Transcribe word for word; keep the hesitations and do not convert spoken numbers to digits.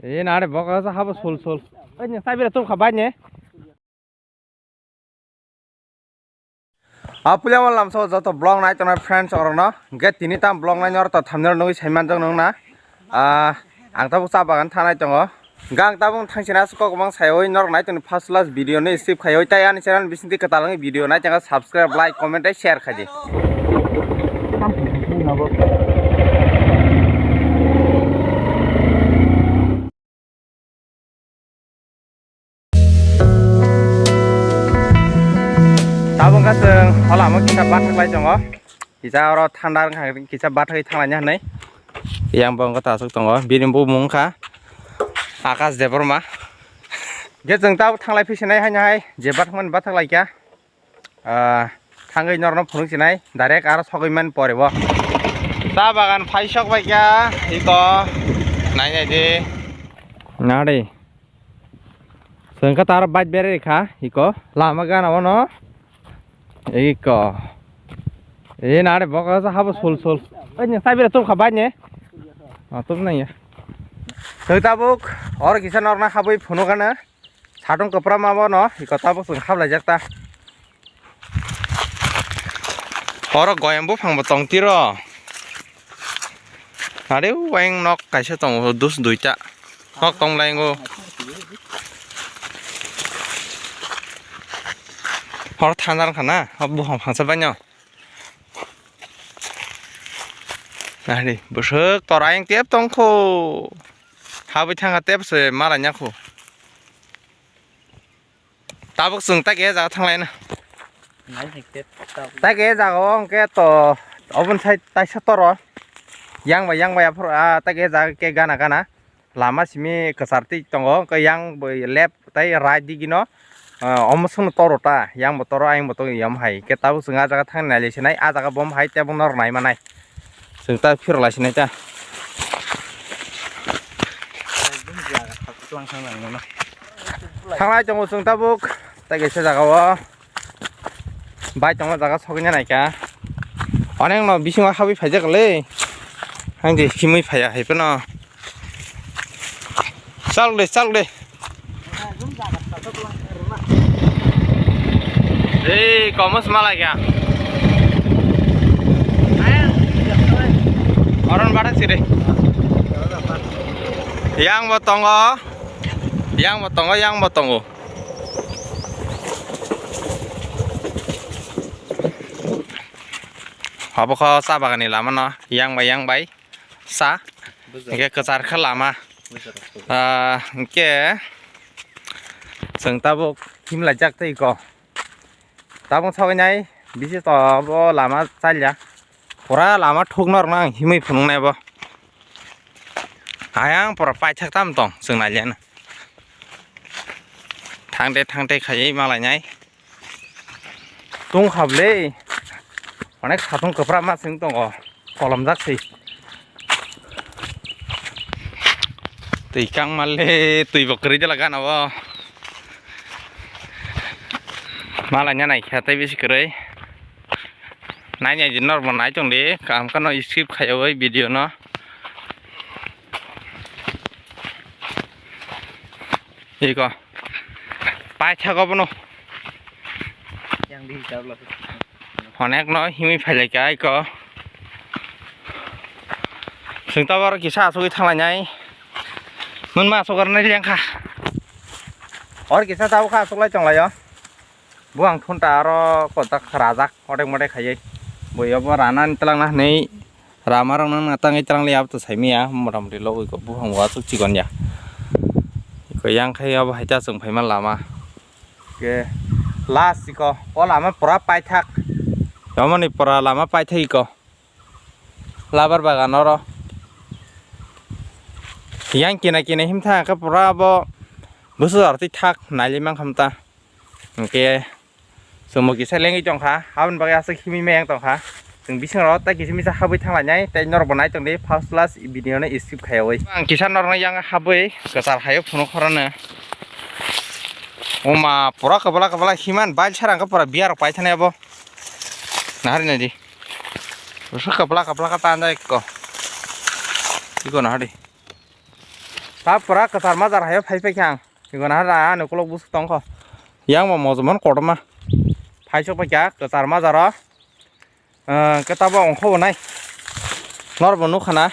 E nare bok sa habo sul sul. Oi ne saibira tum kha bai ne. Apulia wal lamso joto vlog nai tongnai friends orokno. Hingke tini tam vlog nai nor to thumbnail nugui sai manjak nung na. Ah, ang tabuk cha bagan thanai tongo. Gang tabuk thang sina asuk kok bang sai oi nor nai tongni first last video ni skip khai oi tai ani channel bising ti kwtal wngwi video nai tongkha subscribe like comment tei share khai di. Tabuk kha chwng o lama kisa bathak lai tongo. Kisa oro thanda wngkha kisa bathagwi thanglaina hinwi. Yang bo wngkha ta aswk tongo. Bini bumung wngkha Akash Debbarma. Hwnkhe chwng tabuk thanglai phisinai haino hai je bathakmani bathak laikha. Ah, thangwi norno phunuk sinai direct aro sogwi man pore bo. Cha bagan phaisok baikha iko nai nai di. Nadi. Sengka tar bike bere kha iko lama gana ono. Iko. E nare bok sa habo sul sul. Oi ne saibira tum kha bai ne. Ah, tum nai ya. Tei tabuk or kisa norna habwi phunuk gana. Satung kwpra ma bono iko tabuk chwng hablai jak ta. Oro goyam buphang bo tong tiro. Are uaing nok kaisa tongo dus duita. Nok tong lai ngo. Hor thandar khana, o buphang phangsa baino. Nari, bwswk tor ayang tep tong kho. Habwi thangkha tep se malai nya kho. Tabuk chwng ta khe jaga thang lai na. Nai hik tep tabuk. Ta khe jaga o hwnkhe to oboni side taisa toro. Yang bai yang bai aphuru, ah, ta khe jaga khe gana gana. Lama simi kwchar twi tongo, hwnkhe yang bai left tei right digino, ah, omo songno toro ta, yang bo toro, ayang bo tongo, yom hai. Hwnkhe tabuk chwng ah jaga thang nai lai se nai, ah jaga bom hai tei bo nor nai manai. Chwng ta phirok lai se nai ta. Thang lai tongo chwng tabuk, tei kaisa jaga o. Bai tongo jaga sogwi naikha. Onek no bisingo habwi phaijak le. Ang je himwi phaiya hai phano. Chal de, chal de. Ei, komos malai kha. Oron bathak side. Yang bo tongo. Yang bo tongo, yang bo tongo. Obo kho cha bagan ni lama no yang bai yang bai cha. Bujar. Hingke kwchar khe lama. Bujar. Ah, hingke chwng tabuk himlai jak tei ko. Tabuk sogwi nai bisi to bo lama chalya. Pura lama thukno rwna ang himwi phunuknai bo. Ayang pura paithak tam tong chwng nailya na. Thangte thangte khaiwi malainai. Tungkha bwle. Onek satung kwpra ma chwng tongo. Kolomjak se. Twi kang male, twi bo kwrwi dela gana o. Malaina naikha tei bisi kwrwi. Nainai di norbo nai tong di, kaham kheno skip khaiwi video no. Iko. Paithak obono. Yang di jabla. Onek no himwi phailaikha iko. Chwng tabuk oro kisa asugwi thanglainai. Munma asuk arnai lengkha. Or kisa tabuk kha asuklai tonglaio. Bo ang thunta aro kotak rajak otek motek khaiwi. Bo yobo ranani twlangna hwnwi rama rokno nang tangwi twlangliya abo to saimanya motamoti logwi kok buphang bo aswk chikon ya. Iko yang khai abo hai ta chwng phaima lama. Ke last iko o lama pura paithak. Yomoni pura lama paithak iko. Labar bagan oro. Yang kina kina himtha khe pura abo bwswk aro twi thak naili mankha ta. Hwnkhe chwngbo kisa lengwi tongkha, aboni bagwi aswk himwi mayang tongkha. Chwng bisingo tei kisa misa habwi thanglainai, tei norokbo nai tongdi first class video no skip khaiwi. Ang kisa norokno yang habwi kwchar haio phunuk khorano. Oma pura kwbla kwbla himan bail sara hwnkhe pura biya rok paithani abo. Nahari naidi. Bwswk kwbla kwbla khe tanjak ekko. Iko nahari. Ta pura kwchar majra hayo phai phai kha ang. Igona hara ani ukulok bwswk tongkho. Yang bo mojomon kotorma. Phai sok paikha kwchar majra o. Ah, khe tabo ongkho bo nai. Norbo nukha na.